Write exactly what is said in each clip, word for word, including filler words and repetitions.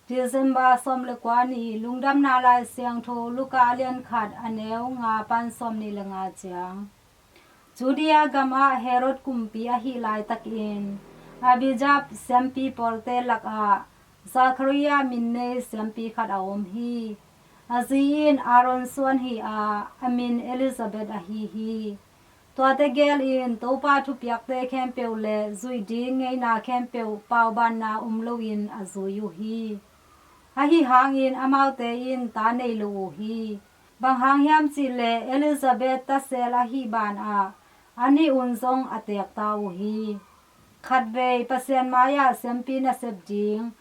December sawm le kua ni. Lungdamna Lai Siangtho Luka a lian khat, a neu nga pan sawm nih le nga ciang. Judea gamah Herod kumpi ahih laitakin Abijah siampi pawlte lakah Zachariah min nei siampi khat a om hi. A zi in Aaron suan hi a, a min Elizabeth ahi hi. Tuate gel in Topa thupiakte khempeuh le zuih ding ngeina khempeuh paubanna um loin a zui uh hi. Ahi hangin amaute in ta nei lo uh hi. Bang hang hiam cih leh Elizabeth tasel ahih banah a nih un zong a teekta uh hi. Khatvei Pasian mai-ah siampi nasep ding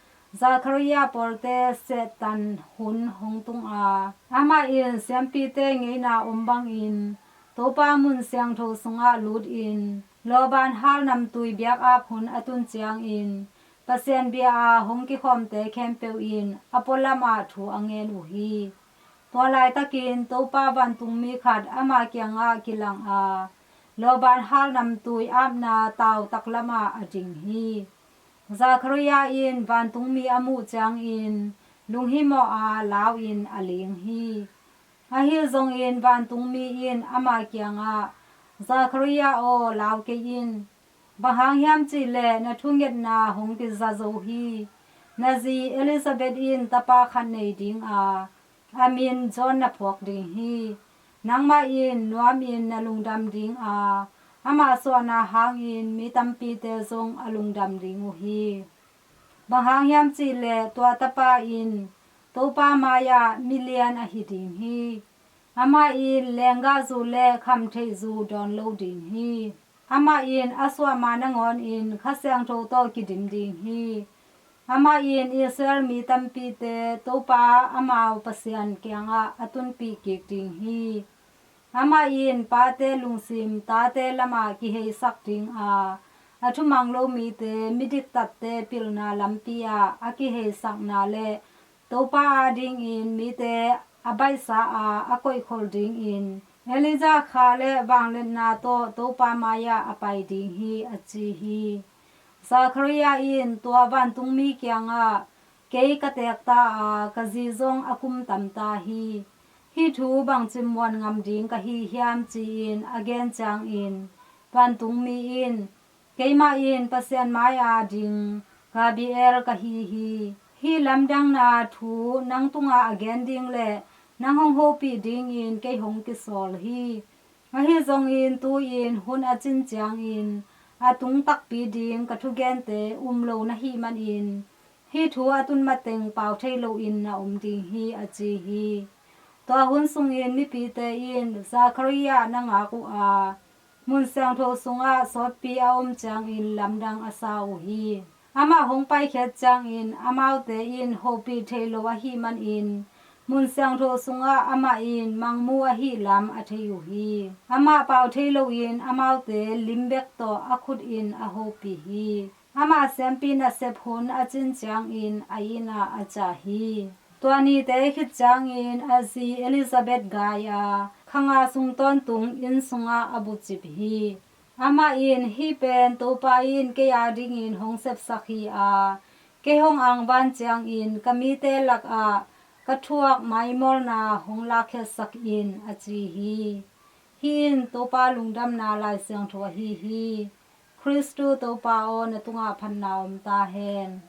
Zachariah pawlte sehtan hun hong tung a, amah in siampite ngeina om bangin Topa mun siangtho sungah lutin lawban hal namtui biakap hun a tun ciangin Pasian bia-a hong kikhawmte khempeuh in a pualamah thu a ngen uh hi. Tua laitakin Topa vantungmi khat ama kiangah kilang a, lawban hal namtui apna tau taklamah a ding hi. Zachariah in vantungmi a muh ciangin lunghimawh a, lau-in a ling hi. Ahi zongin vantungmi in ama kiangah, Zachariah aw, lau kei in. Bang hang hiam cih leh na thungetna hong kiza zo hi. Na zi Elizabeth in tapa khat nei ding a, a min John na phuak ding hi. Nangmah in nuamin na lungdam ding a, ama suahna hangin mi tampite zong a lungdam ding uh hi. Bang hang hiam cih leh tua tapa in Topa mai-ah milian ahi ding hi. Amah in lenggahzu le khamtheihzu dawn lo ding hi. Amah in a suahma nangawnin Kha Siangtho tawh kidim ding hi. Amah in Israel mi tampite Topa amau Pasian kiangah a tunpih kik ding hi. Amah in pate lungsim tate lamah kiheisak ding a, a thumang lo mite, midiktatte pilna lampi ah a kiheisakna le Topa adingin mite a baihsa a, a koihkhol dingin Elijah kha le vangliatna tawh Topa mai-ah a pai ding hi, a ci hi. Zachariah in tua vantungmi kiangah, kei ka teekta a, ka zi zong a kum tamta hi. Hih thu bangci muan ngam ding ka hi hiam, ci-in a gen ciangin vantungmi in, keimah in Pasian mai-a ding Gabriel ka hi hi. Hih lamdangna thu nang tungah a gen ding le nang hong hopih dingin kei hong kisawl hi. Ahi zongin tu-in hun a cin ciangin a tung takpi ding ka thugente um lo na hih manin hih thu a tun mateng pau thei loin na om ding hi, a ci hi. Tua hun sungin mipite in Zachariah na ngak uh a, mun siangtho sungah sawtpi a om ciangin lamdang a sa uh hi. Amah hong paikhiat ciangin amaute in hopih thei lo ahih manin mun siangtho sungah amah in mangmu ahih lam a thei uh hi. Amah pau thei loin amaute lim bek tawh a khut in a hopih hi. Amah siampi nasep hun a cin ciangin a inn ah a ciah hi. Tua nite khit ciangin a zi Elizabeth gai a, kha nga sung tawntung inn sungah a bucip hi. Amah in, hih pen Topa in kei adingin hong sepsak hi a, kei hong angvan ciangin ka mite lakah ka thuak maimawlna hong lakkhiatsak in, a ci hi. Hih in Topa lungdamna Lai Siangtho ahi hi. Khristu Topa aw, na tungah phatna om ta hen.